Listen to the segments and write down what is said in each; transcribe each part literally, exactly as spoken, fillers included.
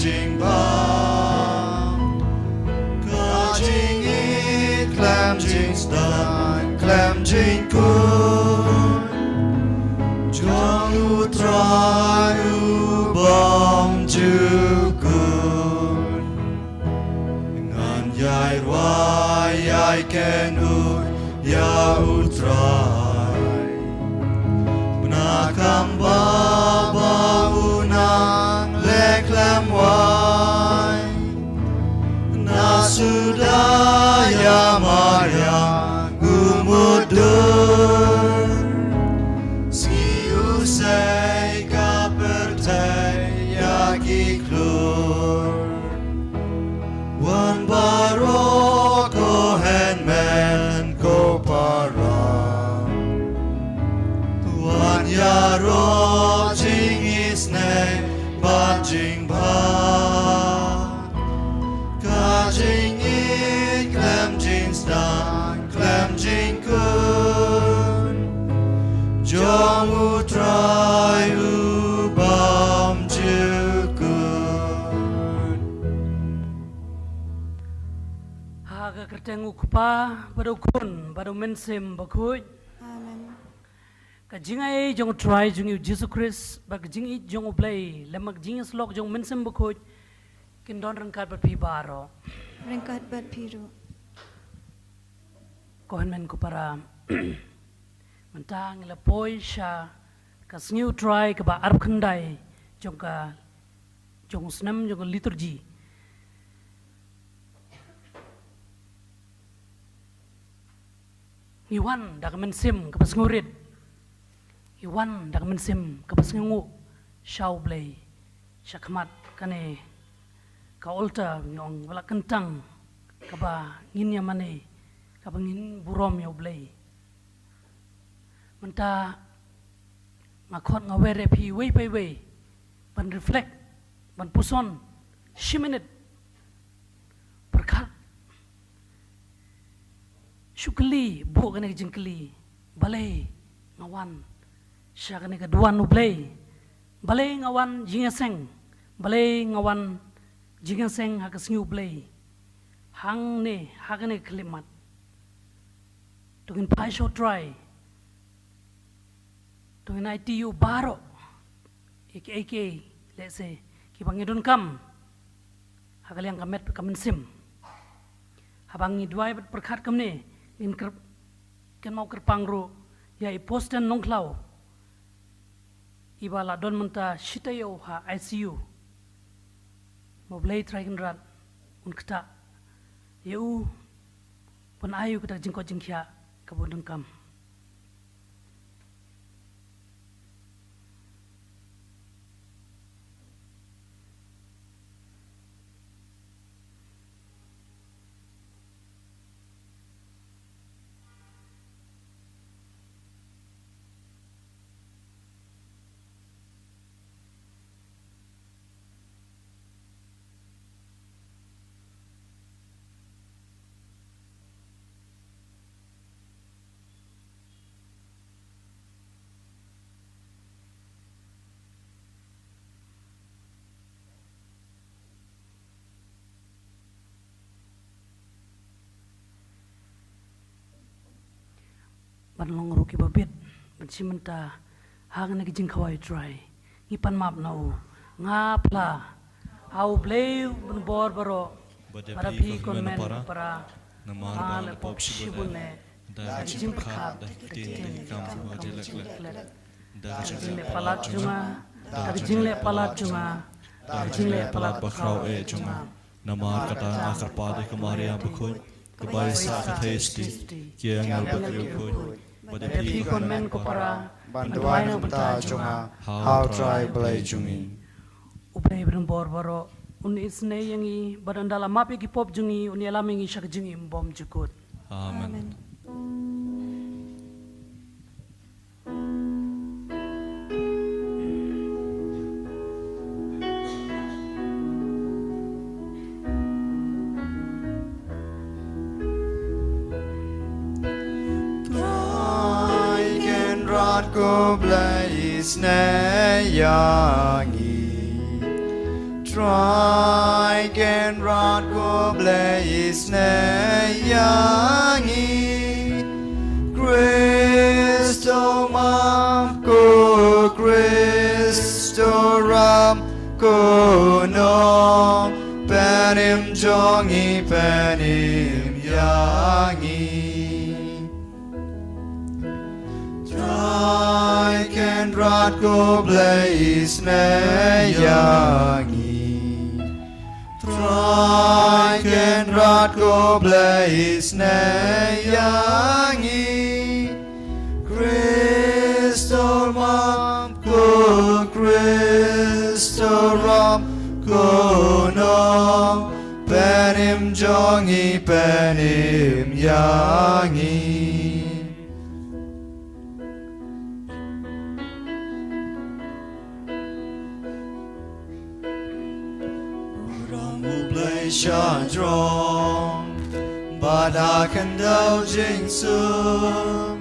jingbha, ka jingïeit khlem jingsdang khlem jingkhuid jong U Trai U Bymjukut. Ngan ïai rwai ïai kynnoh ïa U Trai, bad na ka bynta ba U nang leh khlem wai. Na suda ïa mariang u mutdur, sngi U Sei ka pyrthei ïa ki khlur. Wan baroh ko hynmen ko para, wan ïaroh jingisynei bad jingbha, ka jingïeit khlem jingsdang khlem jingkhuid jong U Trai U Bymjukut. Ha ka kyrteng U Kpa, bad U Khun, bad U Mynsiem Bakhuid. Amen. Ka jingaiei jong U Trai jong ngi U Jisu Khrist, bad ka jingïeit jong U Blei, lem bad ka jingïasyllok jong U Mynsiem Bakhuid, kin don ryngkat bad phi baroh. Ryngkat bad phi ruh. Ko hynmen ko para, mynta ngi la poi sha ka sngi U Trai kaba arphew khyndai jong ka, jong u snem jong ka liturgi. Ngi wan da ka mynsiem kaba sngewrit. Ngi wan da ka mynsiem kaba sngewnguh sha U Blei, sha khmat kane ka altar, ngi ong ba la kyntang, kaba ngin ïa mane, kaba ngin burom ïa U Blei. Mynta nga khot nga wer ïa phi iwei pa iwei ban reflect, ban puson shi minit. Pyrkhat. Shu kylli, buh kane ka jingkylli. Balei nga wan sha kane ka duwan U Blei? Balei nga wan jingïaseng? Balei nga wan jingïaseng ha ka sngi U Blei? Hangne, ha kane ka khyllipmat. To ngin phai sha U Trai. To ngin aiti ïa U baroh. Ïa kiei kiei, lehse, kiba ngi donkam ha ka liang ka met ka mynsiem. Haba ngi duwai bad pyrkhat kumne, ngin kyr-, kynmaw kyrpang ruh ïa i Posten Nongkhlaw, iba la don mynta shi taïew ha I C U. Mo Blei Trai Kynrad un ktah ïa u, ban ai u kata ka jingkoit jingkhiah kaba u donkam. Ban long ruh kiba bit, ban shim bynta ha kane ka jingkhawai U Trai. Ngi pan map na u. Nga phla ha U Blei u ban bor baroh, bad ïa phi ko hynmen ko para, namar ba nga la pop shibun eh da ka jingpyrkhat, da ka ktien, da ka kam, da ka jingkhleh. Da ka jingleh palat jong nga, da ka jingleh palat jong nga, da ka jingleh palat bakhraw eh jong nga. Namar kata nga kyrpad ïa ka Maria Bakhuid, kaba ïa sah ka theisotti, ki angel ba kyrkhu, bad ïa phi ko hynmen ko para, ban duwai na ka bynta jong nga ha U Trai Blei jong ngi. U Blei ba don bor baroh un isynei ïa ngi, bad ynda la map ïa ki pop jong ngi, un ïalam ïa ngi sha ka jingim bymjukut. Amen. Trai Kynrad ko Blei isynei ïa ngi. Trai Kynrad ko Blei isnei ïa ngi. Khrist u map, ko Khrist u ram, ko nongpynim jong ngi pynim ïa ngi. Trai Kynrad ko Blei isnei ïa ngi. Trai Kynrad ko Blei isnei ïa ngi. Khrist u map, ko Khrist u ram, ko nongpynim jong ngi pynim ïa ngi. Burom U Blei shajrong, bad ha khyndew jingsuk,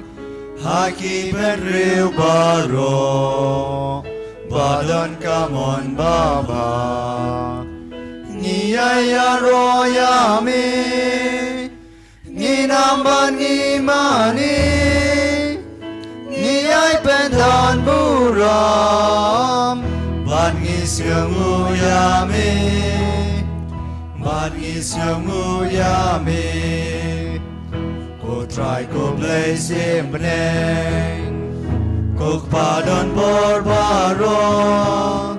ha ki bynriew baroh ba don ka mon babha. Ngi ïai ïaroh ïa me, ngi nam bad ngi mane, ngi ïai pyndonkam burom, bad ngi sngewnguh ïa me, bad ngi sngewnguh ïa me. Ko Trai ko Blei Symbneng, ko Kpa don bor baroh,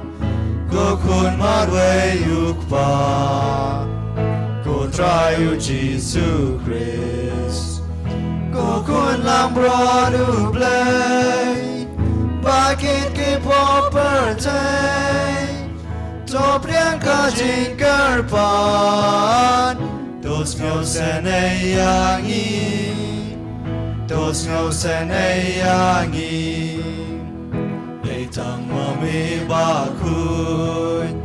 ko Khun marwei U Kpa, ko Trai U Jisu Khrist, ko Khun langbrot U Blei, ba kit ki pop pyrthei, to pdiang ka jingkyrpad, to sngewsynei ïa ngi, to sngewsynei ïa ngi. Dei tang ma me Bakhuid,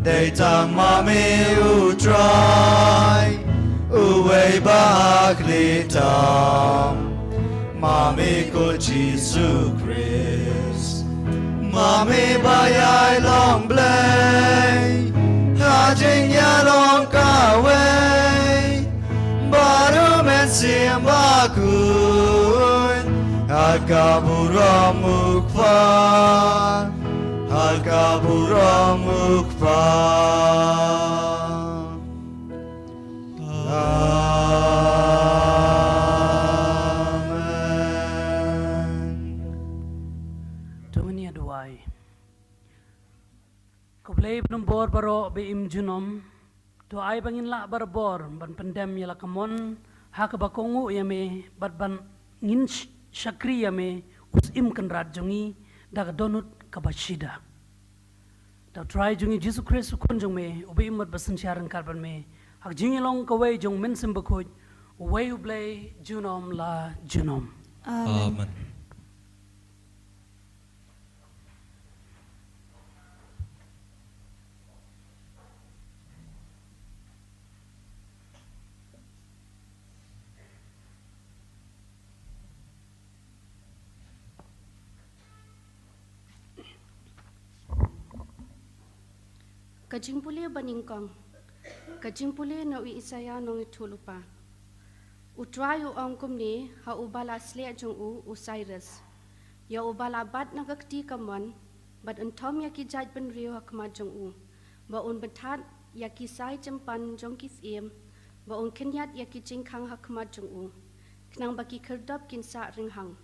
dei tang ma me U Trai, uwei ba ha khlieh tam. Ma me ko Jisu Khrist, ma me ba ïai long Blei ha jingïalong kawei bad U Mynsiem Bakhuid, ha ka burom U Kpa, ha ka burom U Kpa. Amen. To ngin ïa duwai. Ko Blei ba nam bor baroh ba im junom, to ai ba ngin lah barabor ban pyndem ïa la ka mon ha kaba kohnguh ïa me, bad ba ngin sh-, shakri ïa me, U Syiem Kynrad jong ngi, da ka dohnud kaba shida. Da U Trai jong ngi Jisu Khrist U Khun jong me, uba im bad ba synshar ryngkat bad me ha ka jingïalong kawei jong U Mynsiem Bakhuid, uwei U Blei junom la junom. Amen. Amen. Ka jingpule banyngkong. Ka jingpule na u Isaïah nongïathuhlypa. U Trai u ong kumne ha uba la sleh jong u, u Sairas, ïa uba la bat na ka kti kamon, bad un thom ïa ki jaitbynriew ha khmat jong u, ba un bthad ïa ki sai jympan jong ki syiem, ba un khynñiat ïa ki jingkhang ha khmat jong u, khnang ba ki khyrdop kin sah rynghang.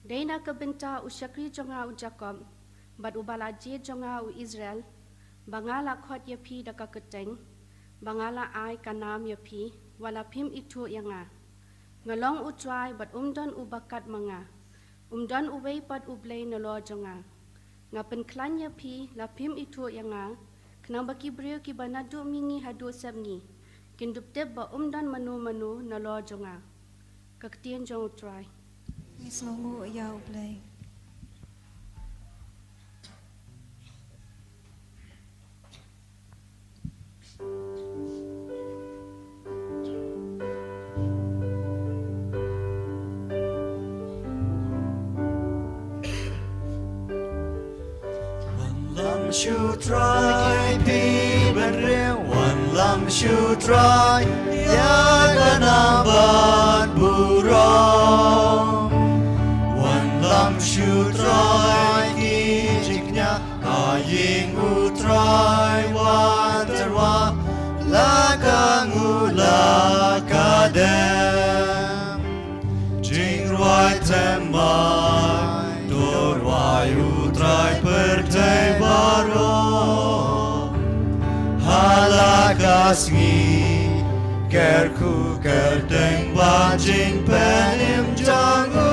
Dei na ka bynta u shakri jong nga u Jakob, bad uba la jied jong nga u Israel, ba nga la khot ïa phi da ka kyrteng, ba nga la ai ka nam ïa phi, wat la phim ithuh ïa nga. Nga long U Trai bad um don uba kat ma nga. Um don uwei pat U Blei nalor jong nga. Nga pynkhlaiñ ïa phi la phim ithuh ïa nga, khnang ba ki briew kiba naduh mihngi haduh sepngi kin dup tip ba um don mano mano nalor jong nga. Ka ktien jong U Trai. Ngi sngewnguh ïa U Blei. Wan lam shu Trai phi ban rim, wanlam shu Trai ïa ka nam bad burom. Wanlam shu Trai ki jingkñia, ha ïing u Trai wan tyrwa, la ka nguh la ka dem. Jingrwai thymmai, to rwai u Trai pyrthei baroh. Ha la ka sngi, kyrkhu kyrteng bad jingpynim jong u.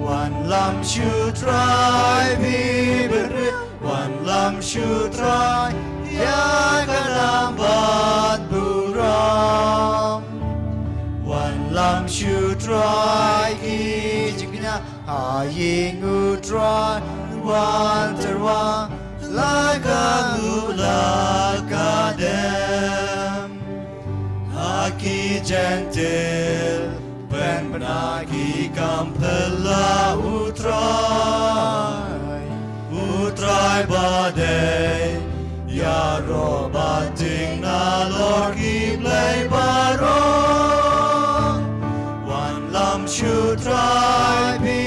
Wanlam shu Trai phi ban rim, wanlam shu Trai ïa ka nam bad burom. Wanlam shu Trai ki jingkñia, ha ïing u Trai wan tyrwa, la ka nguh la ka dem. Ha ki Jentil, pynbna ki kam phylla u Trai. U Trai ba dei ïaroh bad tieng nalor ki blei baroh. Wanlam shu Trai phi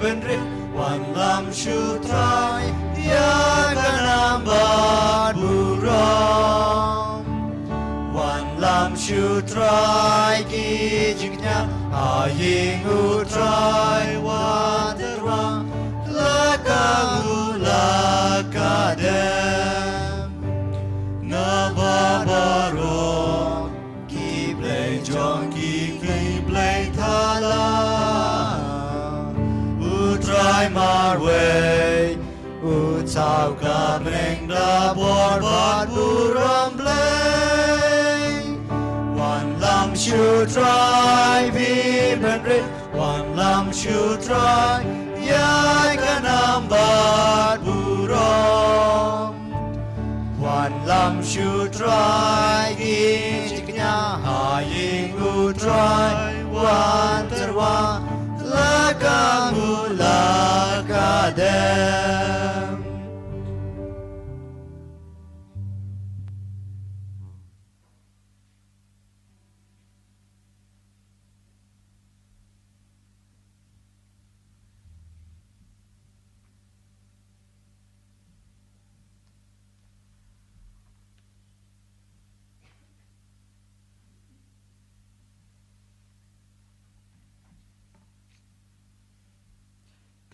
ban rim, wanlam shu Trai ïa ka nam bad burom. Wanlam shu Trai ki jingkñia, ha ïing u Trai wan tyrwa, la ka nguh la ka dem. Naba baroh ki blei jong ki ki blei thala. U Trai marwei, u thaw ka bneng da bor bad burom blei. Wanlam shu Trai phi ban rim, wanlam shu Trai ïa ka nam bad burom. Wanlam shu Trai ki jingkñia, ha ïing u Trai wan tyrwa, la ka nguh la ka dem.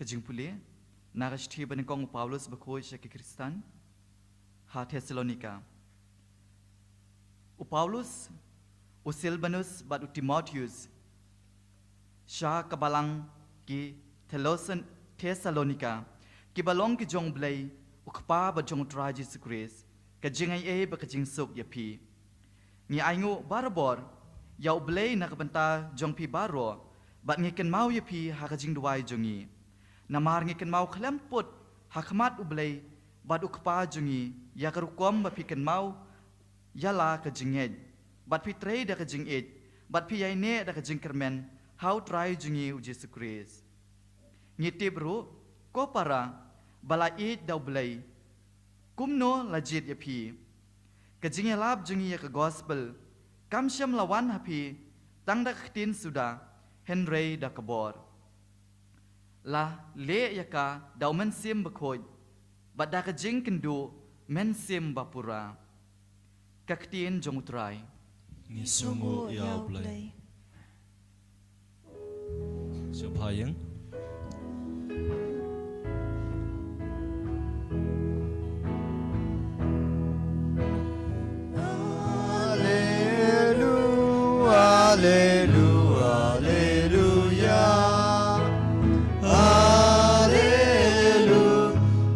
Ka jingpule na ka shithi ba nyngkong u Paulus bakhuid sha ki Khristan ha Thessalonika. U Paulus, u Silbanus bad u Timotheus, sha ka balang ki Thelosan-, Thessalonika, ki ba long ki jong u Blei u Kpa bad jong u Trai Jisu Khrist, ka jingaiei bad ka jingsuk ïa phi. Ngi ainguh barabor ïa u Blei na ka bynta jong phi baroh, bad ngi kynmaw ïa phi ha ka jingduwai jong ngi. Namar ngi kynmaw khlem put ha khmat u Blei bad u Kpa jong ngi ïa ka rukom ba phi kynmaw ïa la ka jingngeit, bad phi trei da ka jingïeit, bad phi ïaineh da ka jingkyrmen ha u Trai jong ngi u Jisu Khrist. Ngi tip ruh, ko para ba la ïeit da u Blei, kumno la jied ïa phi. Ka jingïalap jong ngi ïa ka gospel kam shym la wan ha phi tang da ka ktien suda, hynrei da ka bor. La leh ïa ka da u Mynsiem Bakhuid, bad da ka jingkynduh mynsiem bapura. Ka ktien jong u Trai. Ngi sngewnguh ïa u Blei. Sngewbha ïeng. Haleluya, haleluya, haleluya. Haleluya,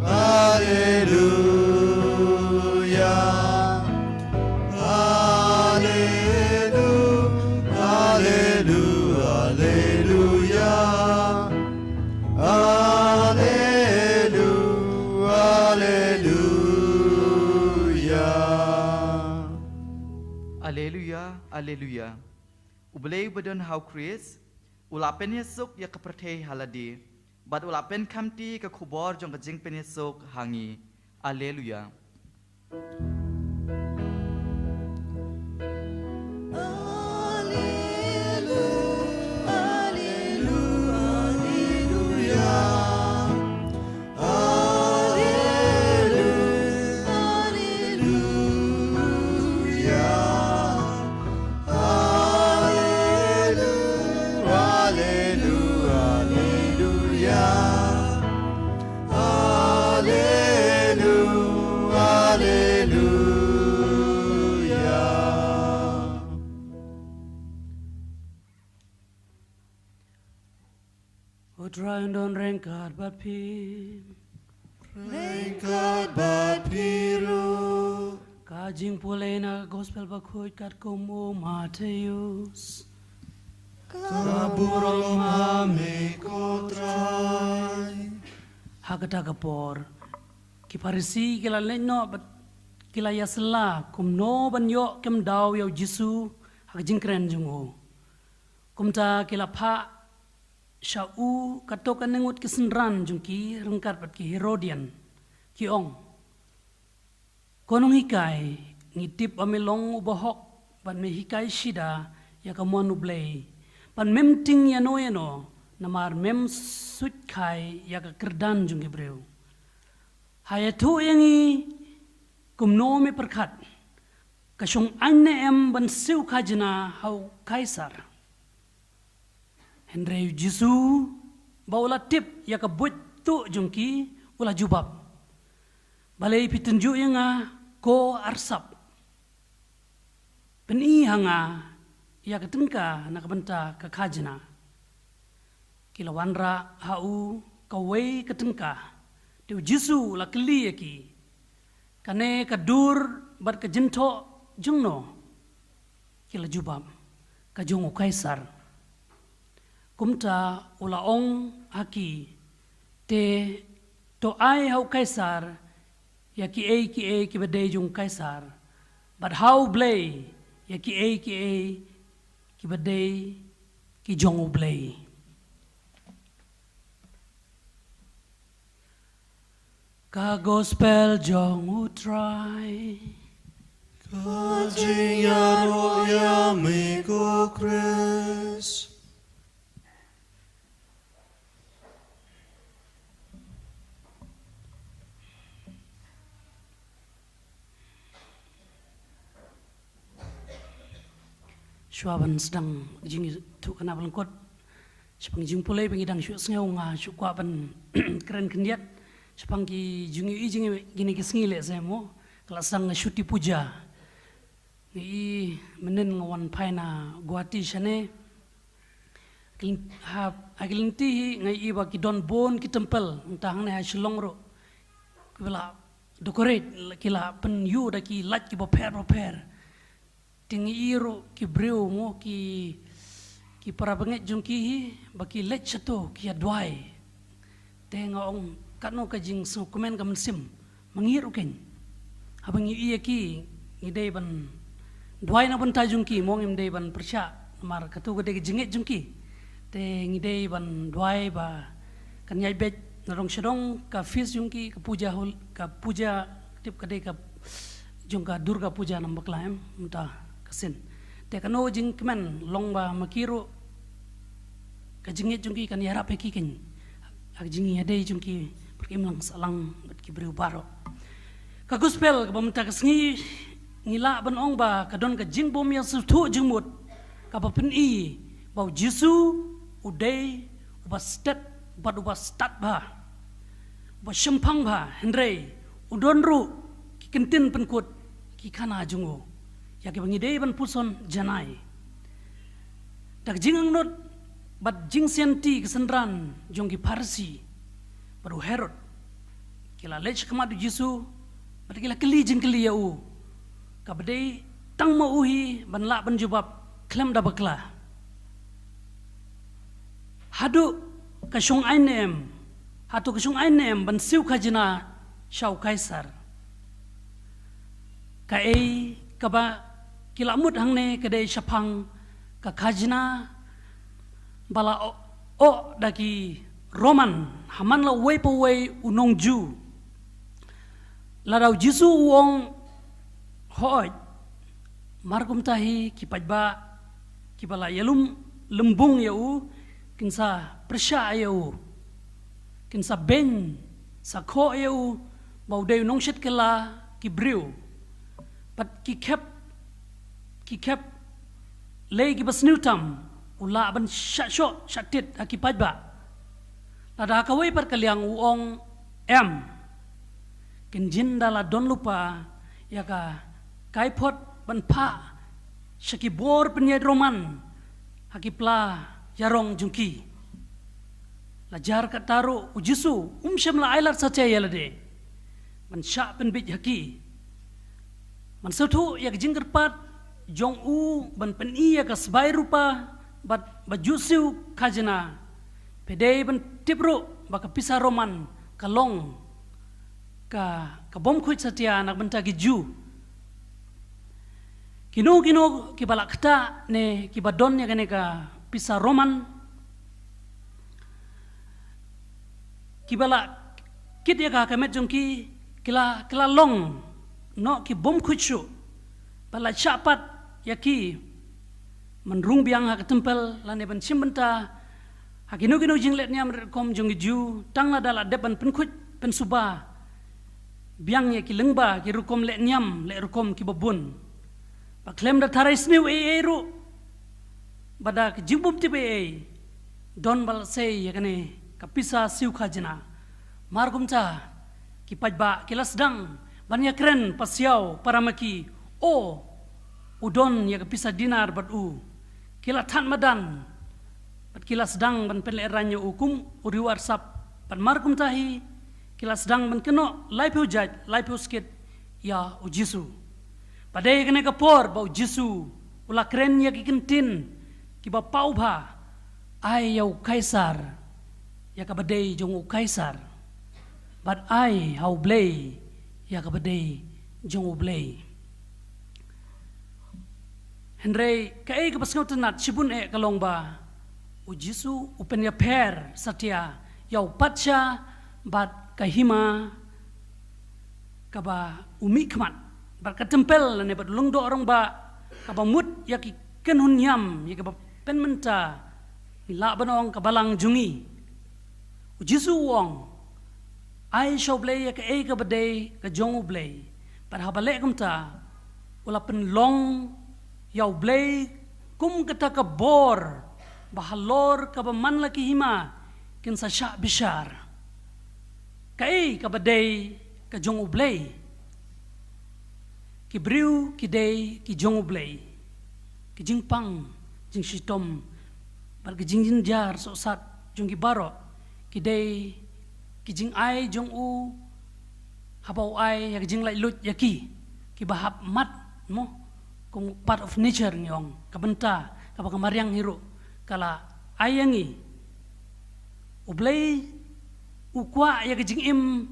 haleluya. Haleluya, haleluya, haleluya. Haleluya, haleluya. Haleluya, haleluya. U Blei uba don ha u Khrist u la pynïasuk ïa ka pyrthei ha lade, bad u la pynkhamti ka khubor jong ka jingpynïasuk ha ngi. Alleluia. U Trai un don ryngkat bad phi. Ryngkat bad phi ruh. Ka jingpule na ka Gospel Bakhuid katkum u Mathaios. Ka burom ha me ko Trai. Ha kata ka por, ki Pharisi ki la leit noh bad ki la ïasylla kumno ban ïoh kem daw ïa u Jisu ha ka jingkren jong u. Kumta ki la phah sha u katto katne ngut ki synran jong ki ryngkat bad ki Herodian, ki ong, "Ko nonghikai, ngi tip ba me long u bahok bad me hikai shida ïa ka mon U Blei, bad mem tieng ïano ïano, namar mem suidkhie ïa ka kyrdan jong ki briew. Ha ïathuh ïa ngi kumno me pyrkhat, ka shong aiñ ne em ban siew khajna ha u Kaisar?" Hynrei u Jisu, ba u la tip ïa ka buit tuh jong ki, u la jubab, "Balei phi tynjuh ïa nga ko arsap? Pyni ha nga ïa ka tyngka na ka bynta ka khajna." Ki la wanrah ha u kawei ka tyngka. Te u Jisu u la kylli ïa ki, "Kane ka dur bad ka jingthoh jong no?" Ki la jubab, "Ka jong u Kaisar." Kumta u la ong ha ki, "Te to ai ha u Kaisar ïa kiei kiei kiba dei jong u Kaisar, bad ha U Blei ïa kiei kiei kiba dei ki jong U Blei." Ka Gospel jong u Trai. Ka jingïaroh ïa me ko Khrist. Shuwa ban sdang jingïathuhkhana ba lyngkot, shaphang jingpule ba ngi dang shu sngew, nga shu kwah ban kren khyndiat shaphang ki jingïohi jong ngi kine ki sngi lehse mo, ka la sdang ka Chutti Puja. Ngi i mynhynnin nga wan phai na Guwahati shane. Ki lyn-, ha, ha ki lynti hi nga i ba ki don bun ki temple, nangta hangne ha Shillong ruh kiba la decorate, ki la pynïoh da ki light kiba pher ba pher. Te ngi i ruh ki briew mo, ki, ki para bangeit jong ki hi, ba ki leit shato ki ïa duwai. Te nga ong, katno ka jingsngewkmen ka mynsiem, ma ngi ruh keiñ. Haba ngi ïohi ïa ki, ngi dei ban duwai na bynta jong ki, mo, ngim dei ban pyrshah, namar kato ka dei ka jingngeit jong ki. Te ngi dei ban duwai ba kan ïaid beit nadong shadong ka feast jong ki, ka puja hol-, ka puja, tip ka dei ka jong ka Durga Puja nam bakla, em, mynta ka sien. Te kano jingkmen long ba ma ki ruh ka jingngeit jong ki kan ïarap ïa ki keiñ ha ka jingïadei jong ki bad ki imlang sahlang bad ki briew baroh. Ka Gospel kaba mynta ka sngi ngi lah ban ong ba ka don ka jingbym ïasngewthuh jingmut kaba pyni ba u Jisu u dei uba stet bad uba stad bha, uba shemphang bha, hynrei u don ruh ki kyntien pynkut, ki khana jong u ïa kiba ngi dei ban puson janai. Da ka jingangnud bad jingsianti ki synran jong ki Pharisi bad u Herod ki la leit sha khmat u Jisu bad ki la kylli jingkylli ïa u kaba dei tang ma u hi ban lah ban jubab khlem da bakla. Haduh ka shong aiñ ne em, hato ka shong aiñ ne em ban siew khajna sha u Kaisar? Kaei kaba ki la mut hangne ka dei shaphang ka khajna ba la o-, oh da ki Roman ha man la uwei pa uwei u nong Jiw. Lada u Jisu u ong, hooid, mar kumta hi ki paidbah kiba la ïalum lymbung ïa u kin sa pyrshah ïa u, kin sa beiñ sa khoh ïa u ba u dei u nongshit kylla ki briew. Bad ki khep, ki khep lei kiba sniew tam u lah ban shah shoh shah tied ha ki paidbah. Lada ha kawei pat ka liang u ong, em, kin jin da la don lypa ïa ka kaiphod ban phah sha ki bor pynïaid Roman ha ki pla ïarong jong ki. La jar kata ruh u Jisu um shym la ai lad satia ïa lade ban shah pynbeit ha ki. Man sngewthuh ïa ka jingkyrpad jong u ban pyni ïa ka sbai rupa bad ba ju siew khajna. Phi dei ban tip ruh ba ka pisa Roman ka long ka, ka bym khuid satia na ka bynta ki Jiw. Kino kino kiba la ktah ne kiba don ïa kane ka pisa Roman, kiba la kit ïa ka ha ka met jong ki, ki la, ki la long noh ki bym khuid shuh. Ba la shah pat ïa ki ban rung biang ha ka templ lane ban shim bynta ha kino kino jingleh niam leh rukom jong ki Jiw, tang lada la dep ban pynkhuid pynsuba biang ïa ki lyngba ki rukom leh niam leh rukom kiba bun. Ba khlem da tharai sniew ei ei ruh, ba da ka jingbymtip ei ei, don ba la sei ïa kane ka pisa siew khajna. Mar kumta ki paidbah ki la sdang ban ïakren pasiaw para ma ki, o, u don ïa ka pisa dinar bad u. Ki la thad madan bad ki la sdang ban pynlehraiñ ïa u kum u riew arsap. Bad mar kumta hi ki la sdang ban kynnoh laiphew jait laiphew skit ïa u Jisu. Ba dei kane ka por ba u Jisu u la kren ïa ki kyntien kiba paw bha, ai ïa u Kaisar ïa kaba dei jong u Kaisar, bad ai ha u Blei ïa kaba dei jong u Blei. Hynrei kaei kaba sngewtynnat shibun eh ka long ba u Jisu u pynïapher satia ïa u patsha bad ka hima kaba u mihkhmat, bad ka templ lane bad u lyngdoh rangbah kaba mut ïa ki kynhun niam, ïa kaba pynmynta ngi lah ban ong ka balang jong ngi. U Jisu u ong, ai sha u Blei ïa kaei kaba dei ka jong u Blei. Bad haba leh kumta u la pynlong ïa u Blei kum kata ka bor ba halor kaba man la ki hima kin sa shah bishar. Kaei kaba dei ka jong u Blei? Ki briew ki dei ki jong u Blei. Ki jingpang jingshitom bad ki jingjynjar sohsat jong ki baroh ki dei ki jingai jong u, haba u ai ïa ki jinglaitluid ïa ki, kiba hap mad mo, kum part of nature ngi ong, ka bynta kaba ka mariang hi ruh ka la ai ïa ngi. U Blei u kwah ïa ka jingim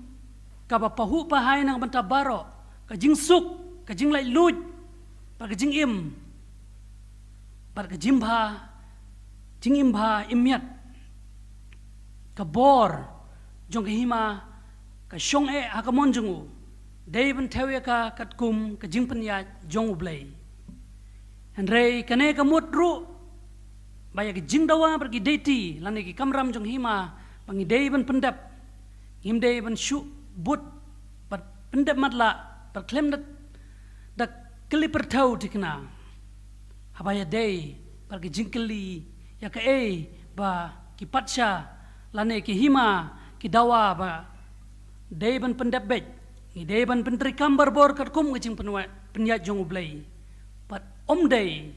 kaba pahuh pahai na ka bynta baroh, ka jingsuk, ka jinglaitluid, bad ka jingim, bad ka jingbha, jingim bha im miat. Ka bor jong ka hima ka shong eh ha ka mon jong u, dei ban thew ïa ka katkum ka jingpynïaid jong u Blei. Hynrei kane ka mut ruh ba ïa ki jingdawa bad ki deiti lane ki kamram jong hima ba ngi dei ban pyndep, ngim dei ban shu bud bad pyndep matlah bad khlem da, da kylli pyrthew thikna. Haba ïadei bad ki jingkylli ïa kaei ba ki patsha lane ki hima ki dawa ba dei ban pyndep beit, ngi dei ban pyntreikam barabor katkum ka jingpynwa-, pynïaid jong u Blei. Bad ym dei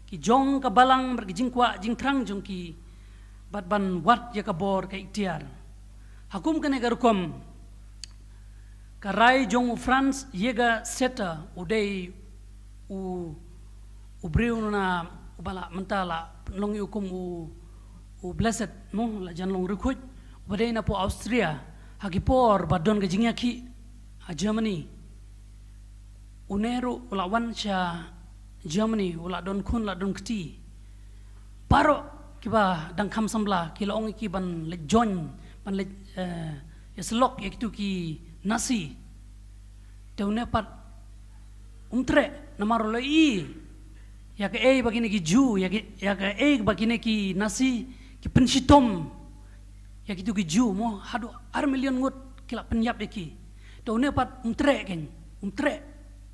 ki jong ka balang bad ki jingkwah jingthrang jong ki, bad ban wad ïa ka bor ka iktiar. Ha kum kane ka rukom, ka rai jong u Franz Jägerstätter, u dei u, u briew na, uba la mynta la pynlong ïa u kum u, u blessed mo, la jan long riewkhuid, uba dei na pdeng Austria ha ki por ba don ka jingïakhih ha Germany. Une ruh u la wan sha Germany, u la don khun, la don kti. Baroh kiba dang kham samla ki la ong ïa ki ban leit join, ban leit, eh, ïasyllok ïa kitu ki Nazi. Te une pat um treh namar u la ïohi ïa kaei ba kine ki Jiw, ïa ki, ïa kaei ba kine ki Nasi ki pynshitom ïa kitu ki Jiw mo, haduh ar million ngut ki la pynïap ïa ki. Te une pat um treh kein, um treh.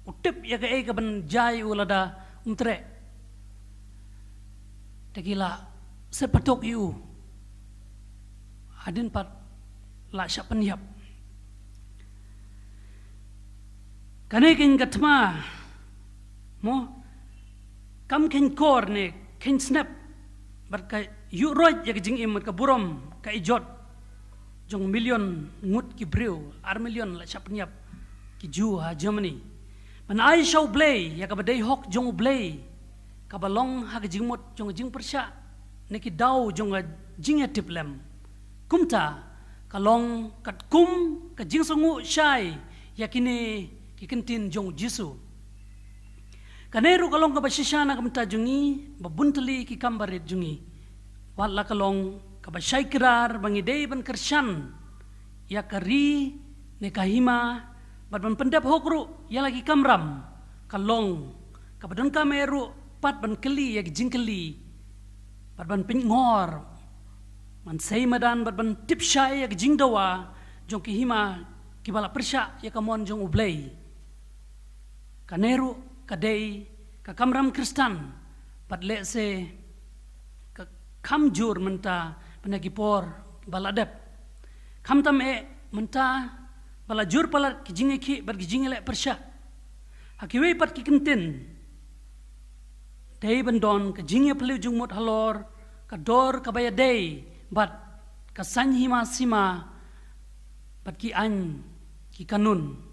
U tip ïa kaei kaban jia ïa u lada um treh. Te ki la set patok ïa u. Hadien pat la shah pynïap. Kane kein ka thma mo, kam kheiñ kor ne kheiñ snep, bad ka ïuh roit ïa ka jingim bad ka burom ka ijot jong million ngut ki briew, ar million la shah pynïap ki Jiw ha Germany. Ban ai sha U Blei ïa kaba dei hok jong U Blei, kaba long ha ka jingmut jong ka jingpyrshah ne ki daw jong ka jingïatiplem. Kumta ka long katkum ka jingsngew shai ïa kine ki kyntien jong U Jisu. Kane ruh ka long kaba shisha na ka bynta jong ngi, ba bun tylli ki kam barit jong ngi. Wat la ka long kaba shai krar ba ngi dei ban kyrshan ïa ka ri ne ka hima, bad ban pyndep hok ruh ïa la ki kamram, ka long kaba donkam eh ruh pat ban kylli ïa ki jingkylli, bad ban pynngor, ban sei madan, bad ban tip shai ïa ki jingdawa jong ki hima kiba la pyrshah ïa ka mon jong U Blei. Kane ruh ka dei ka kamram Khristan, bad lehse ka kham jur mynta ban ïa ki por ba la dep. Khamtam eh mynta ba la jur palat ki jingïakhih bad ki jingïaleh pyrshah. Ha kiwei pat ki kyntien, dei ban don ka jingïaphylliew jingmut halor ka dor kaba ïadei bad ka saiñ hima sima bad ki aiñ ki kanun.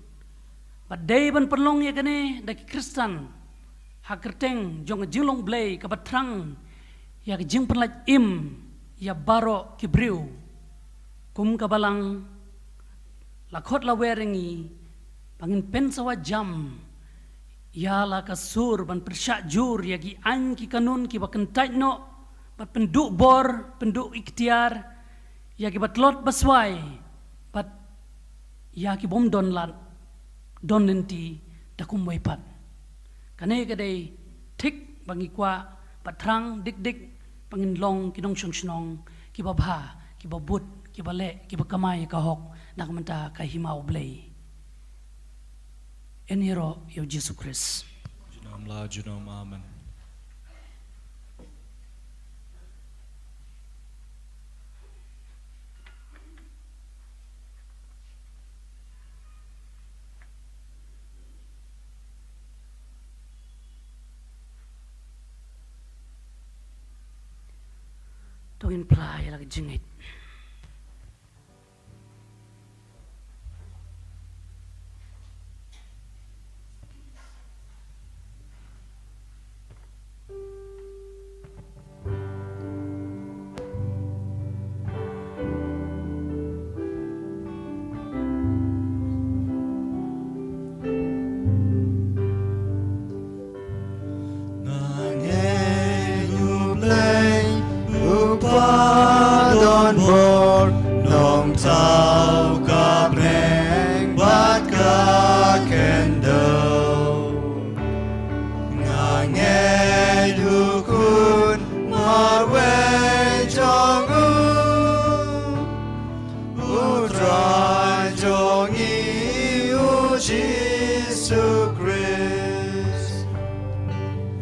Bad dei ban pynlong ïa kane da ki Khristan ha kyrteng jong ka jinglong Blei kaba thrang ïa ka jingpynlait im ïa baroh ki briew. Kum ka Balang la khot la wer ïa ngi ba ngin pynsawa jam ïa la ka sur ban pyrshah jur ïa ki aiñ ki kanun kiba kyntait noh, bad pynduh bor, pynduh iktiar ïa kiba tlot baswai, bad ïa ki bym don lad don lynti da kumwei pat. Kane ka dei thik ba ngi kwah, bad thrang dik dik ba ngin long ki nongshong shnong kiba bha, kiba bud, kiba leh, kiba kamai ka hok na ka bynta ka hima U Blei. Yn ïaroh ïa U Jisu Khrist. Junom la, junom amen. To ngin phla ïa la ka jingngeit. Nga ngeit U Blei uba don bor, Nongthaw ka bneng bad ka khyndew. Nga ngeit U Khun marwei jong U, U Trai jong ngi U Jisu Khrist.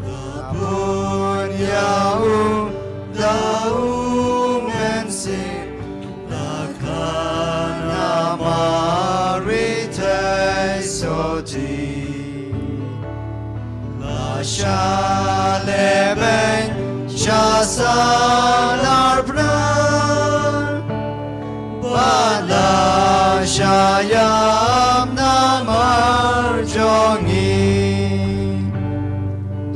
La bun ïa U da U Mynsiem, la khan ha Mari theisotti. La shah lehbeiñ sha salar phra, bad la shah ïam namar jong ngi.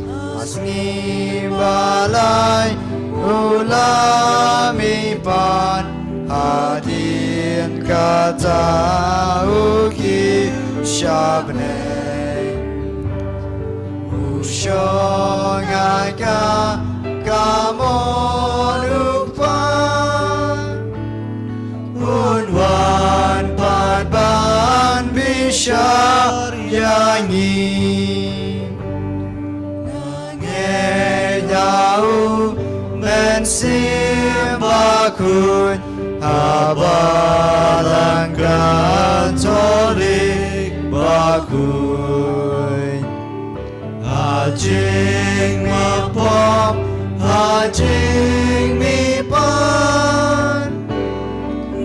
Ha sngi ba lai U la mihpat, hadien kata U kiew sha bneng. U shong ha ka kamon U Kpa, Un wan pat ban bishar ngi. Ngi ïa u Mynsiem Bakhuid, haba lang Katholik bakhuid. Ha jingmihpat, ha jingmihpat,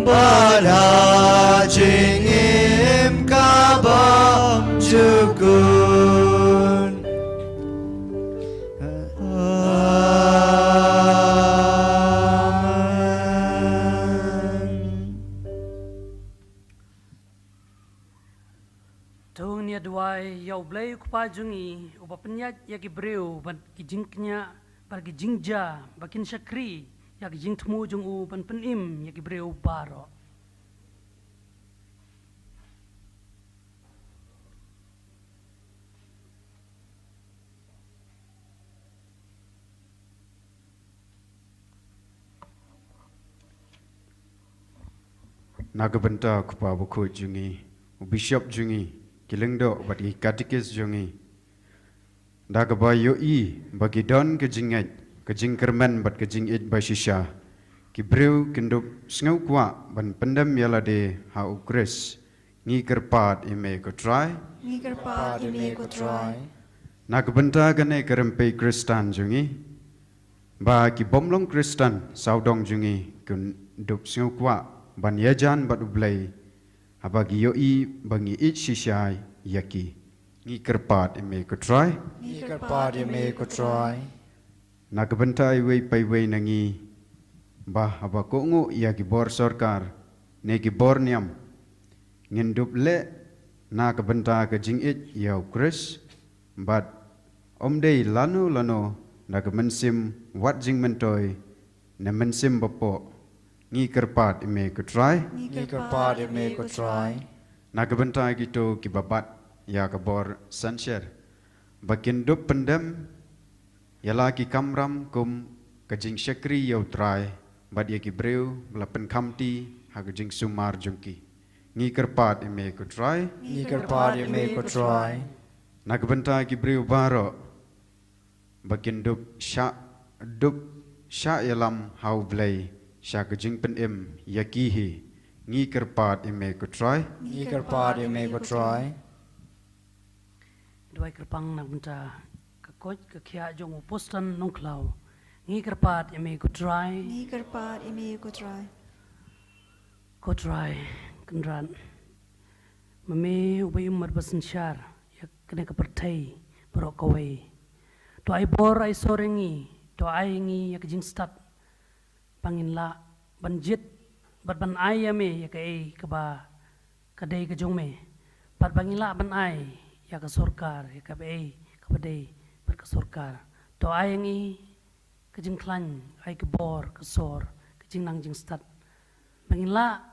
bad ha jingim kabym jukut. Amen. To ngin ïa duwai. Ïa U Blei U Kpa jong ngi, uba pynïaid ïa ki briew bad ki jingkñia bad ki jingjia, ba kin shakri ïa ki jingthmu jong u ban pynim ïa ki briew baroh. Na ka bynta U Kpa Bakhuid jong ngi, u Bishop jong ngi, ki lyngdoh bad ki katekis jong ngi, da kaba ïohi ba ki don ka jingngeit, ka jingkyrmen bad ka jingïeit ba shisha, ki briew kin dup sngewkwah ban pyndem ïa lade ha U Khrist. Ngi kyrpad ïa me ko Trai. Ngi kyrpad ïa me ko Trai. Na ka bynta kane ka rympei Khristan jong ngi, ba ki bym long Khristan sawdong jong ngi kin dup sngewkwah ban ïajan bad U Blei, haba ki ïohi ba ngi ïeit shisha ïa ki. Ngi kyrpad ïa me ko Trai. Ngi kyrpad ïa me ko Trai. Na ka bynta iwei pa iwei na ngi, ba haba kohnguh ïa ki bor sorkar ne ki bor niam, ngin dup leh na ka bynta ka jingïeit ïa U Khrist, bad ym dei lano lano, da ka mynsiem wat jingmyntoi ne mynsiem bapoh. Ngi kyrpad ïa me ko Trai. Ngi kyrpad ïa me ko Trai. Na ka bynta kito kiba bat ïa ka bor synshar, ba kin dup pyndem ïa la ki kamram kum ka jingshakri ïa U Trai bad ïa ki briew ba la pynkhamti ha ka jingsumar jong ki. Ngi kyrpad ïa me ko Trai. Ngi kyrpad ïa me ko Trai. Na ka bynta ki briew baroh, ba kin dup shah, dup shah ïalam ha U Blei sha ka jingpynim ïa ki hi. Ngi kyrpad ïa me ko Trai. Ngi kyrpad ïa me ko Trai. Duwai kyrpang na ka bynta ka koit ka khiah jong u Poston Nongkhlaw. Ngi kyrpad ïa me ko Trai. Ngi kyrpad ïa me ko Trai. Ko Trai Kynrad, ma me uba im bad ba synshar ïa kane ka pyrthei baroh kawei, to ai bor ai sor ïa ngi, to ai ïa ngi ïa ka jingstad ba ngin lah ban jied bad ban ai ïa me ïa kaei kaba ka dei ka jong me, bad ba ngin lah ban ai ïa ka sorkar ïa kaei kaba dei bad ka sorkar. To ai ïa ngi ka jingkhlaiñ, ai ka bor, ka sor, ka jingnang jingstad, ba ngin lah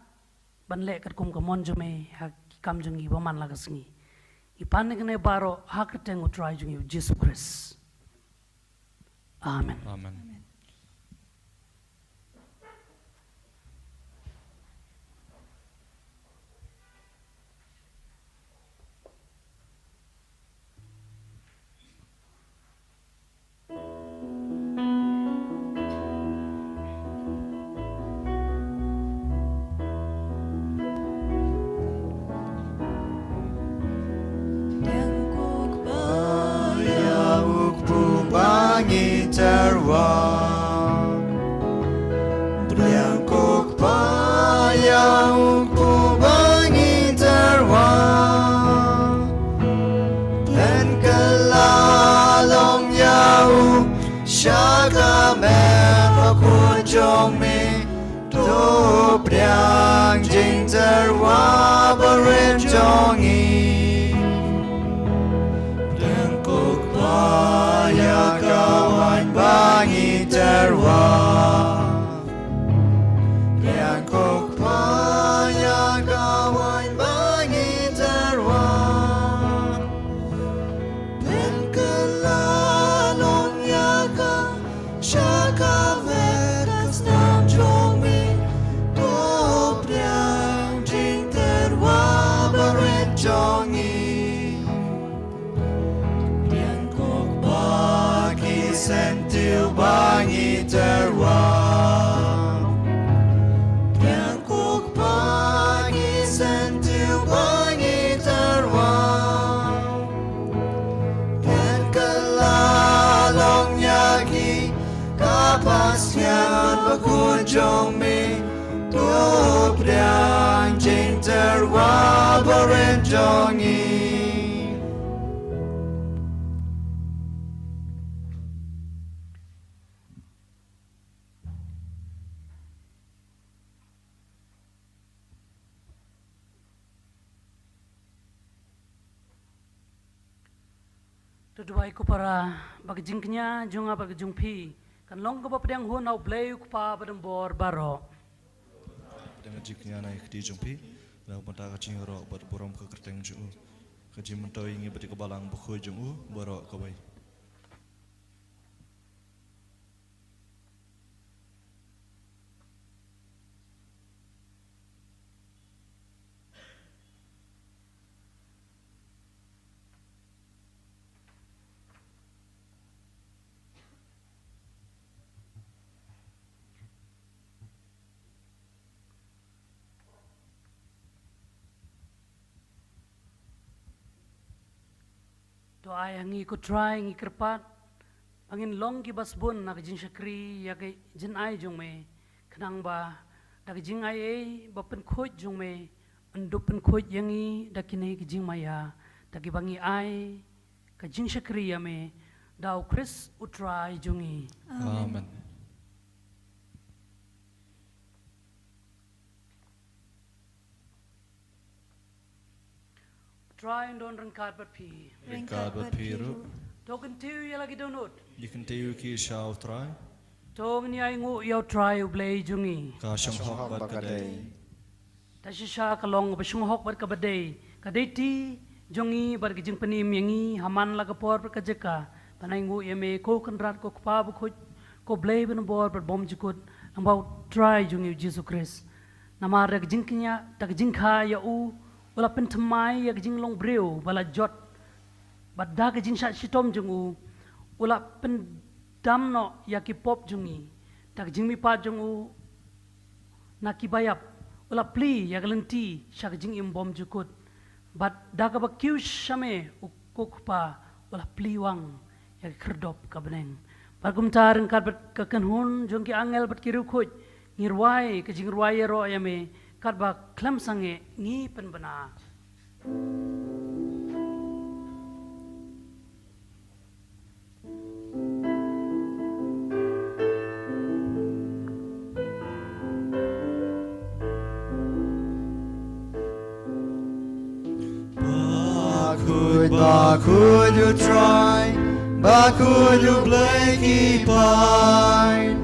ban leh katkum ka mon jong me ha ki kam jong ngi ba man la ka sngi. Ngi pan ïa kane baroh ha ka kyrteng U Trai jong ngi U Jisu Khrist. Amen. Amen. Pdiang ko Kpa ïa u kpu ba ngi tyrwa. Pdiang ko Kpa ïa u kpu ba ngi tyrwa. Pynkylla long ïa u sha ka met bakhuid jong me. To pdiang jingtyrwa barit jong ngi. Pdiang ko Kpa ïa ka waiñ ba ngi tyrwa. Pdiang ko Kpa ïa ka waiñ ba ngi tyrwa. Pynkylla long ïa ka sha ka met ka sdang jong me. To pdiang jingtyrwa barit jong Syntiew ba ngi tyrwa. Pdiang ko Kpa ki syntiew ba ngi tyrwa. Pynkylla long ïa ki ka pastiang bakhuid jong me. To pdiang jingtyrwa barit jong ngi. To duwai ko para, ba ka jingkñia jong nga bad ka jong phi kan long kaba pdiang hun ha U Blei U Kpa badonbor baroh. Pdiang ka jingkñia na ka kti jong phi, na ka bynta ka jingïaroh bad burom ka kyrteng jong u. Ka jingmyntoi ïa ngi bad ïa ka balang bakhuid jong u baroh kawei. To ai ha ngi ko Trai, ngi kyrpad ba ngin long kiba sbun na ka jingshakri ïa ka jingai jong me, khnang ba da ka jingai ei ba pynkhuid jong me, yn dup pynkhuid ïa ngi da kine ki jingmaïa, da kiba ngi ai ka jingshakri ïa me, da U Khrist U Trai jong ngi. Amen. Amen. Trai un don ryngkat bad phi. Ryngkat bad phi ruh. To kyntiew ïa la ki dohnud. Ïa kyntiew ki sha U Trai. To ngin ïa ainguh ïa U Trai U Blei jong ngi. Ka shynghok bad ka dei. Ta shisha ka long kaba shynghok bad kaba dei. Ka dei ti jong ngi bad ka jingpynim ïa ngi ha man la ka por bad ka jaka ban ainguh ïa me ko Kynrad, ko Kpa bakhuid, ko Blei banbor bad bymjukut, lyngba U Trai jong ngi U Jisu Khrist. Namar da ka jingkñia, da ka jingkha ïa u, u la pynthymmai ïa ka jinglong briew ba la jot. Bad da ka jingshah shitom jong u, u la pyndam noh ïa ki pop jong ngi. Da ka jingmihpat jong u na kiba ïap, u la plie ïa ka lynti sha ka jingim bymjukut. Bad da kaba kiew sha me, u ko Kpa, u la plie wang ïa ka khyrdop ka bneng. Bad kumta ryngkat bad ka kynhun jong ki angel bad ki riewkhuid, ngi rwai ka jingrwai ïaroh ïa me, katba khlem sangeh ngi pynbna. Bakhuid, bakhuid U Trai, bakhuid U Blei ki paid.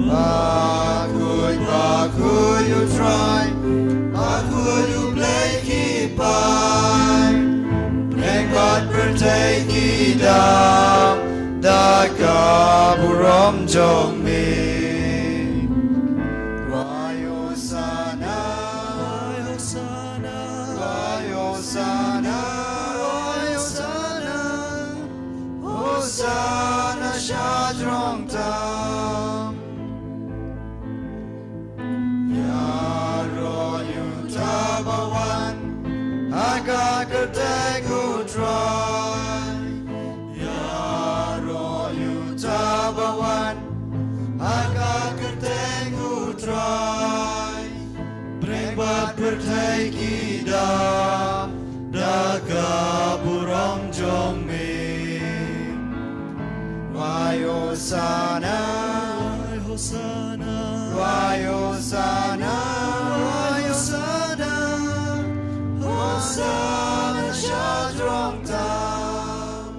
Bakhuid, bakhuid U Trai, bakhuid U Blei ki paid. Pdeng bad pyrthei ki dap da ka burom jong me. Rwai Hosana, rwai Hosana, rwai Hosana, rwai Hosana. Hosana sha jrong tam. Ïaroh ïa uta ba wan ha ka kyrteng U Trai. Ïaroh ïa uta ba wan ha ka kyrteng U Trai. Pdeng bad pyrthei ki dap da ka burom jong me. Rwai Hosana, rwai Hosana, rwai Hosana, rwai Hosana. Hosana sha jrong tam.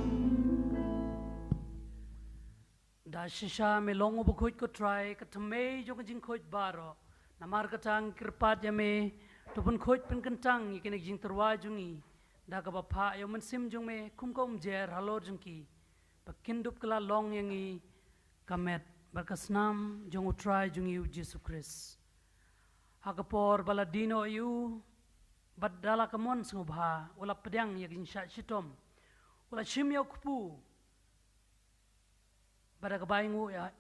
Da shisha me long u bakhuid ko Trai, ka thymmei jong ka jingkhuid baroh. Namar kata ngi kyrpad ïa me, to pynkhuid pynkyntang ïa kine ki jingtyrwa jong ngi da kaba phah ïa u Mynsiem jong me kum ka umjer halor jong ki, ba kin dup kylla long ïa ngi ka met bad ka snam jong U Trai jong ngi U Jisu Khrist. Ha ka por ba la die noh ïa u, bad da la ka mon sngewbha, u la pdiang ïa ka jingshah shitom, u la shim ïa u kpu, Bad ha kaba ainguh ïa,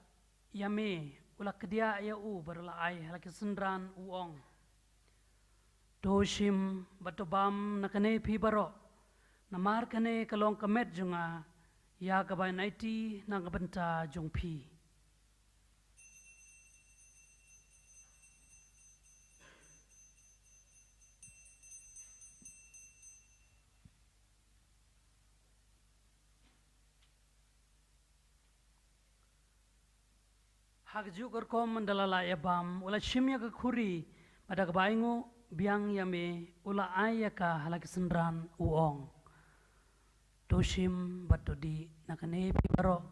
ïa me, u la kdiah ïa u bad u la ai ha la ki synran, u ong: To shim bad to bam na kane phi baroh, namar kane ka long ka met jong nga, ïa kaba yn aiti na ka bynta jong phi. Ha kajuh ka rukom, ynda la lah ïa bam, u la shim ïa ka khuri, bad ha kaba ainguh biang ïa me, u la ai ïa ka ha la ki synran, u ong: To shim bad to dih na kane phi baroh,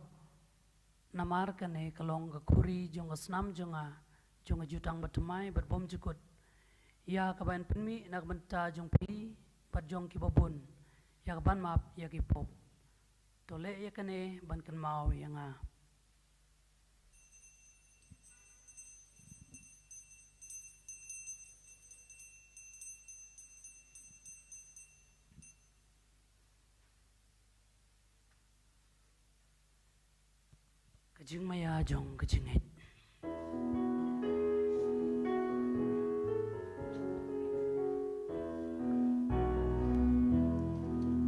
namar kane ka long ka khuri jong ka snam jong nga, jong ka jutang bathymmai bad bymjukut, ïa kaba yn pynmih na ka bynta jong phi bad jong kiba bun, ïa kaban map ïa ki pop. To leh ïa kane ban kynmaw ïa nga. Ka jingmaïa jong ka jingngeit.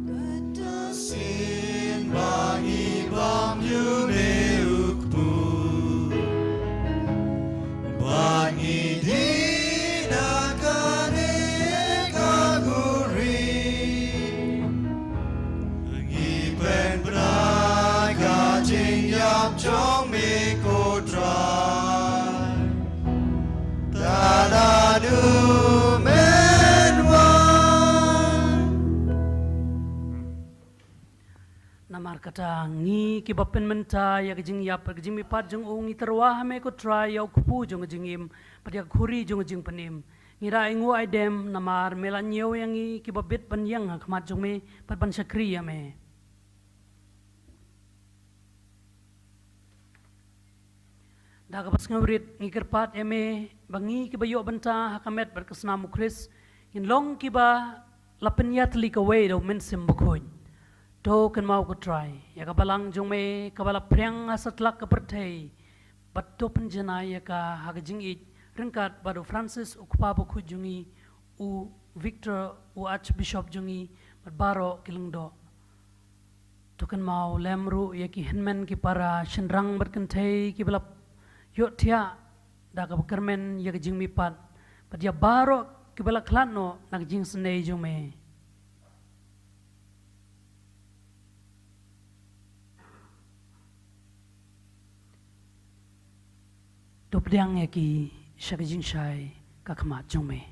Kata sien ba ngi bam ïa me, u kpu, ba ngi dih na kane ka khuri, ngi pynbna ka jingïap jong me, ko Trai. Tad haduh men wan. Namar kata, ngi kiba pynmynta ïa ka jingïap, ka jingmihpat jong u, ngi tyrwa ha me, ko Trai, ïa u kpu jong ka jingim, bad ïa ka khuri jong ka jingpynim. Ngi da ainguh aidem, namar me la ñiew ïa ngi kiba bit ban ïeng ha khmat jong me, bad ban shakri ïa me. Da kaba sngewrit ngi kyrpad ïa me, ba ngi kiba ïoh bynta ha ka met bad ka snam u Khrist, ngin long kiba la pynïatylli kawei da u Mynsiem Bakhuid. To kynmaw, ko Trai, ïa ka balang jong me kaba la phriang ha satlak ka pyrthei, bad to pynjanai ïa ka ha ka jingïeit, ryngkat bad u Francis, u Kpa Bakhuid jong ngi, u Victor, u Archbishop jong ngi, bad baroh ki lyngdoh. To kynmaw lem ruh ïa ki hynmen ki para, shynrang bad kynthei kiba la ïohthiah da kaba kyrmen ïa ka jingmihpat, bad ïa baroh kiba la khlad noh na ka jingsnei jong me. To pdiang ïa ki sha ka jingshai ka khmat jong me.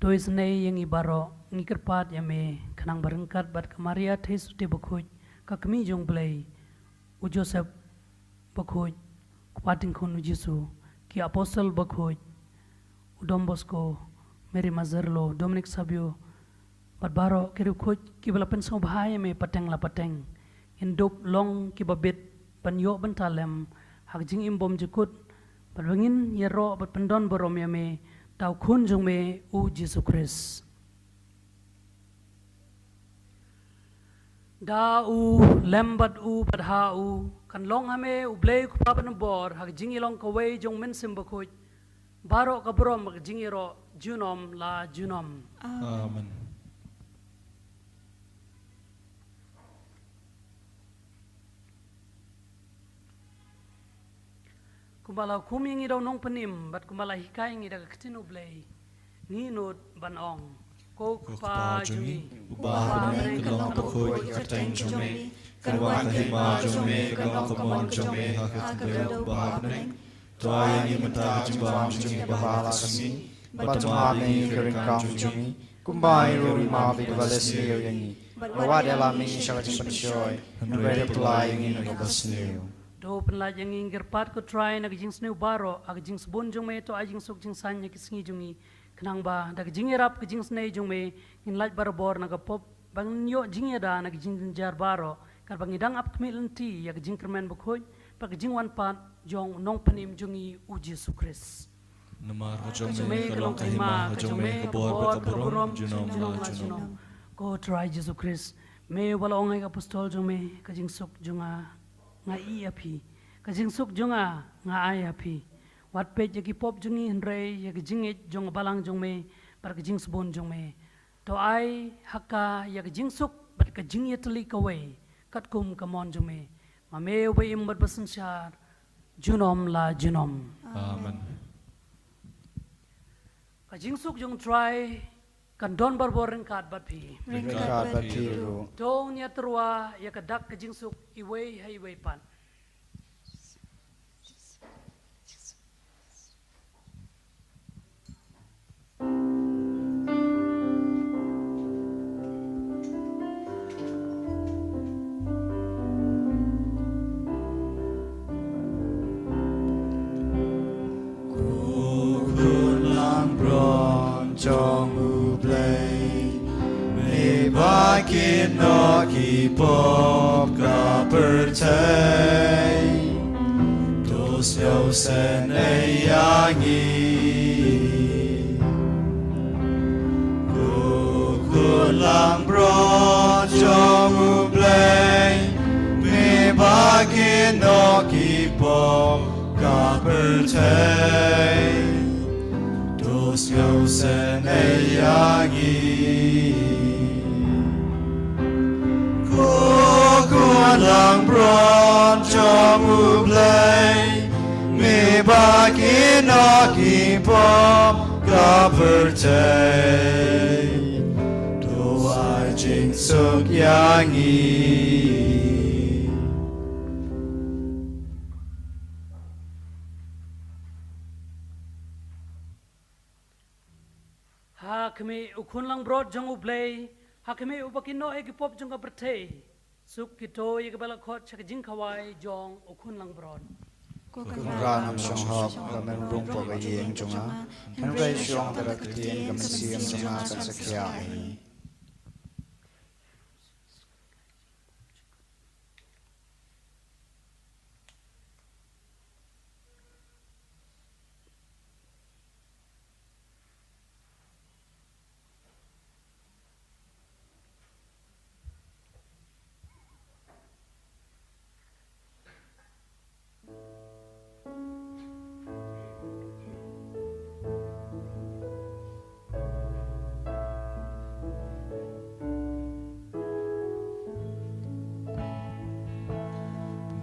To isynei ïa ngi baroh, ngi kyrpad ïa me, khnang ba ryngkat bad ka Maria Theisotti Bakhuid, ka Kmie jong u Blei, u Joseph Bakhuid, u Kpa Tyngkhun u Jisu, ki Apostol Bakhuid, u Don Bosco, Mary Mazzarello, Dominic Savio, bad baroh ki riewkhuid kiba la pynsngewbha ïa me pateng la pateng, ngin dup long kiba bit ban ïoh bynta lem ha ka jingim bymjukut, bad ba ngin ïaroh bad pyndon burom ïa me da u Khun jong me, u Jisu Khrist. Da u, lem bad u, bad ha u, kan long ha me, u Blei u Kpa ba na bor, ha ka jingïalong kawei jong u Mynsiem Bakhuid, baroh ka burom bad ka jingïaroh junom la junom. Amen. Amen. Kumba la hukum ïa ngi da u Nongpynim, bad kumba la hikai ïa ngi da ka Ktien u Blei, ngin nud ban ong: Ko Kpa jong ngi, uba ha bneng, ka long ka bakhuid ka kyrteng jong me, kan wan ka hima jong me, kan long ka mon jong me ha ka khyndew uba ha bneng. To ai ïa ngi mynta ka jingbam jong ngi baroh ka sngi, bad to map ïa ngi ka ryngkang jong ngi, kumba ngi ruh ngi map ïa kiba la sniew ïa ngi, bad wat ïalam ïa ngi sha ka jingpynshoi, hynrei to pyllait ïa ngi na kaba sniew. To pyllait ïa ngi, ngi kyrpad, ko Trai, na ka jingsniew baroh, ha ka jingsbun jong me to ai jingsuk jingsaiñ ïa ki sngi jong ngi, khnang ba da ka jingïarap ka jingisynei jong me, ngin lait barabor na ka pop, ba ngin ïoh jingïada na ka jingjynjar baroh, katba ngi dang ap khmih lynti ïa ka jingkyrmen bakhuid bad ka jingwan pat jong u Nongpynim jong ngi, u Jisu Khrist. Namar ha jong me ka long ka hima, ha jong me ka bor bad ka burom junom la junom. Ko Trai Jisu Khrist, me uba la ong ha ki apostol jong me, ka jingsuk jong nga nga ïeh ïa phi. Ka jingsuk jong nga nga ai ïa phi. Wat peit ïa ki pop jong ngi hynrei ïa ka jingngeit jong ka balang jong me bad ka jingsbun jong me. To ai ha ka ïa ka jingsuk bad ka jingïatylli kawei katkum ka mon jong me. Ma me uba im bad ba synshar junom la junom. Amen. Ka jingsuk jong Trai kan don barabor ryngkat bad phi. Ryngkat bad phi ruh. To ngin ïatyrwa ïa ka dak ka jingsuk iwei ha iwei pat. Ko khun langbrot jong U Blei, me ba kynnoh ki pop ka pyrthei, to sngewsynei ïa ngi. Ko khun langbrot jong U Blei, me ba kynnoh ki pop ka pyrthei, to sngewsynei ïa ngi. Ko khun langbrot jong U Blei, me ba kynnoh ki pop ka pyrthei, to ai jingsuk ïa ngi. Ha khmih u khun langbrot jong U Blei, ha khmih uba kynnoh ïa ki pop jong ka pyrthei. Suk kito ïa kiba la khot sha ka jingkhawai jong u khun langbrot. Ko Kynrad, ngam shong hok ba men rung hapoh ka ïing jong nga, hynrei shu ong tang da ka ktien ka mynsiem jong nga kan sa khia hi.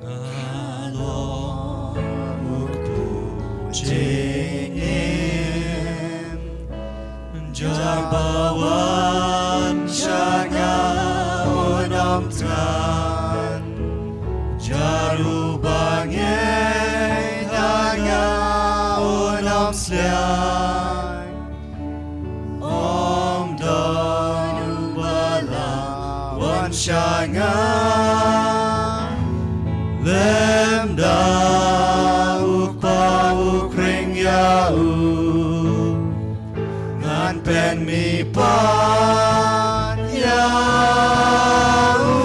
Nga long u kpu jingim, jar ba wan sha nga un ym thngan, jar uba ngeit ha nga un ym sliang. Ym don uba lah wan sha nga, lymda u Kpa u khring ïa u. Ngan pynmih pat ïa u.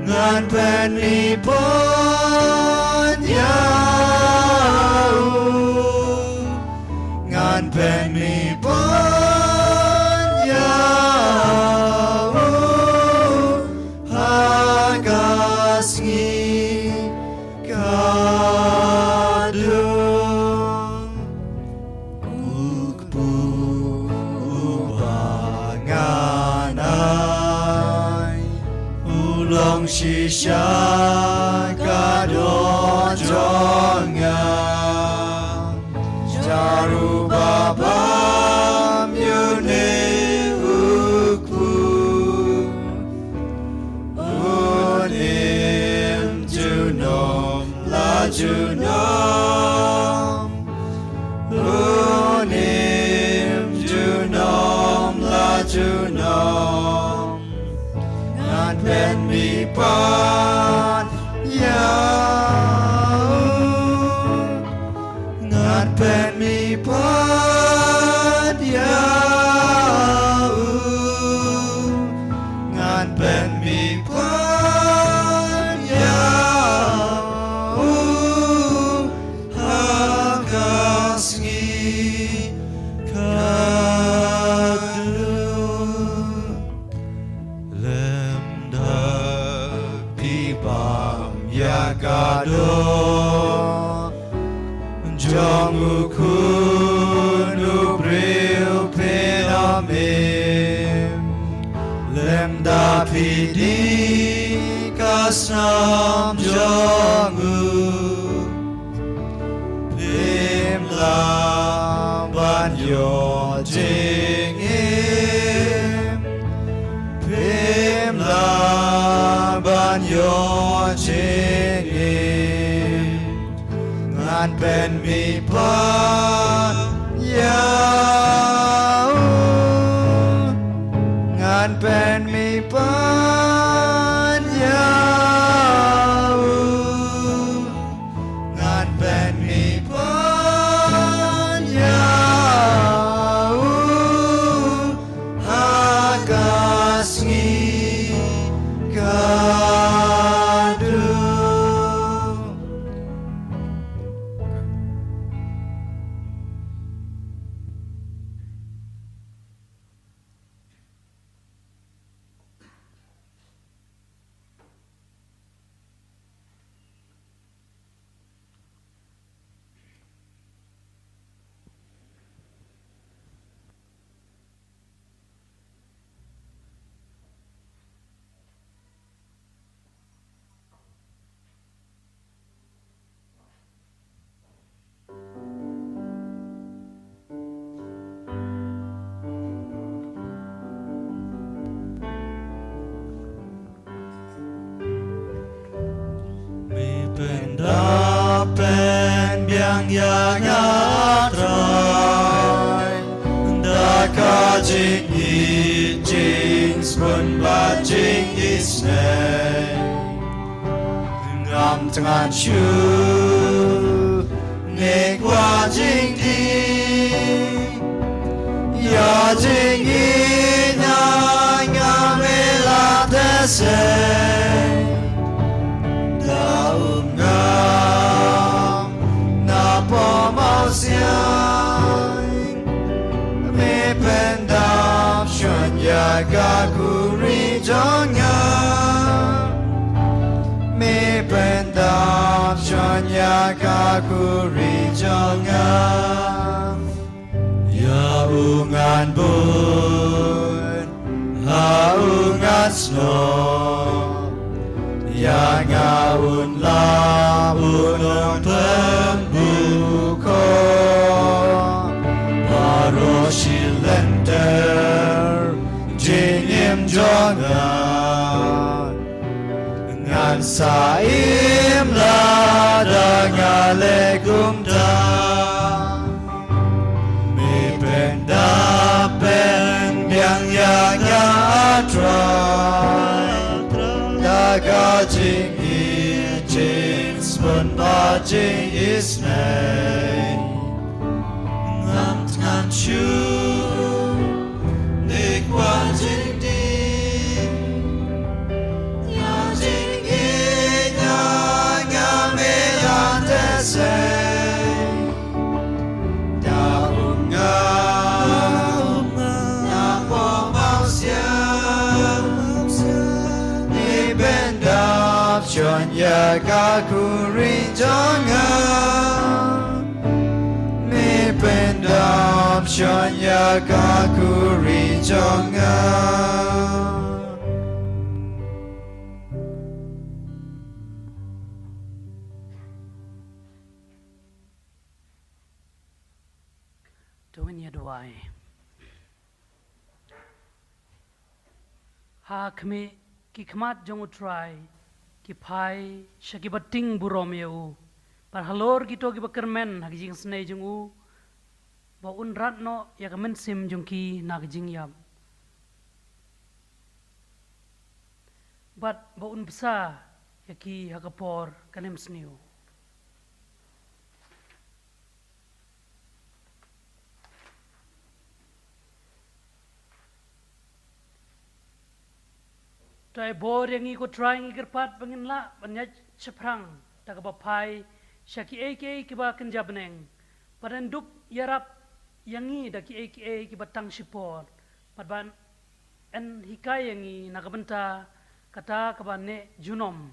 Ngan pynmih pat ïa u. Ngan pynmih pat ïa u ha ka sngi ka dum. U kpu uba ngan ai u long shisha ka doh jong nga. Jar uba bam ïa une u kpu un im junom la junom. Un im junom la junom. Ngan pynmih pat ïa u. Ngan pynmih pat ïa u. Ngan pynmih pat ïa u ha ka sngi ka dum. Lymda phi ba ïa ka doh jong u khun u briew phin ym im. Lymda phi die ka snam jong u, phim lah ban ïoh jingim. Phim lah ban ïoh jingim. Ngan pynmih pat ïa u. Ngan pynmih pat ïa u. Ngan pynmih pat ïa u ha ka sngi ka duh. Me pyndap pynbiang ïa nga Trai, da ka jingïeit jingsngewbha bad jingisynei. Ngam thngan shuh ne kwah jingdie ïa jingïeit jong nga, me la teh sei. Da um ngam na pom aw siang, me pyndap shon ïa ka khuri jong nga. Me pyndap shon ïa ka khuri jong nga. Ïa u ngan bun ha u ngan snoh, ïa nga un lah, un ym pynbun khop. Baroh shi lynter jingim jong nga, ngan sa im lada nga leh kumta. Me pyndap pynbiang ïa nga Trai, da ka jingïeit jingsngewbha bad jingisynei. Ngam thngan shuh ne kwah jingdie ïa jingïeit jong nga, me la teh sei. Da um ngam na pom aw siang, me pyndap shon ïa ka khuri jong nga. Me pyndap shon ïa ka khuri jong nga. To ngin ïa duwai. Ha khmih, ki khmat jong U Trai ki phai sha kiba tieng burom ïa u, bad halor kito kiba kyrmen ha ki jingisynei jong u, ba un rat noh ïa ka mynsiem jong ki na ka jingïap, bad ba un bsa ïa ki ha ka por ka nemsniew. To ai bor ïa ngi ko Trai, ngi kyrpad ba ngin lah ban ïaid shaphrang da kaba phai sha kiei kiei kiba kynja bneng, bad yn dup ïarap ïa ngi da kiei kiei kiba tang shipor, bad ban yn hikai ïa ngi na ka bynta kata kaba neh junom,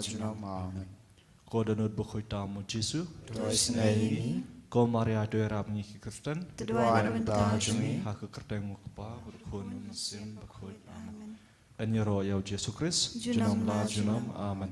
junom. Amen. Ko dohnud bakhuid tam u Jisu. To isynei ïa ngi. Ko Maria to ïarap ngi ki Khristan. To duwai na ka bynta jong ngi. Ha ka kyrteng u Kpa bad u Khun bad u Mynsiem Bakhuid. Amen. Ngi ïaroh ïa u Jisu Khrist. Junom la junom. Amen.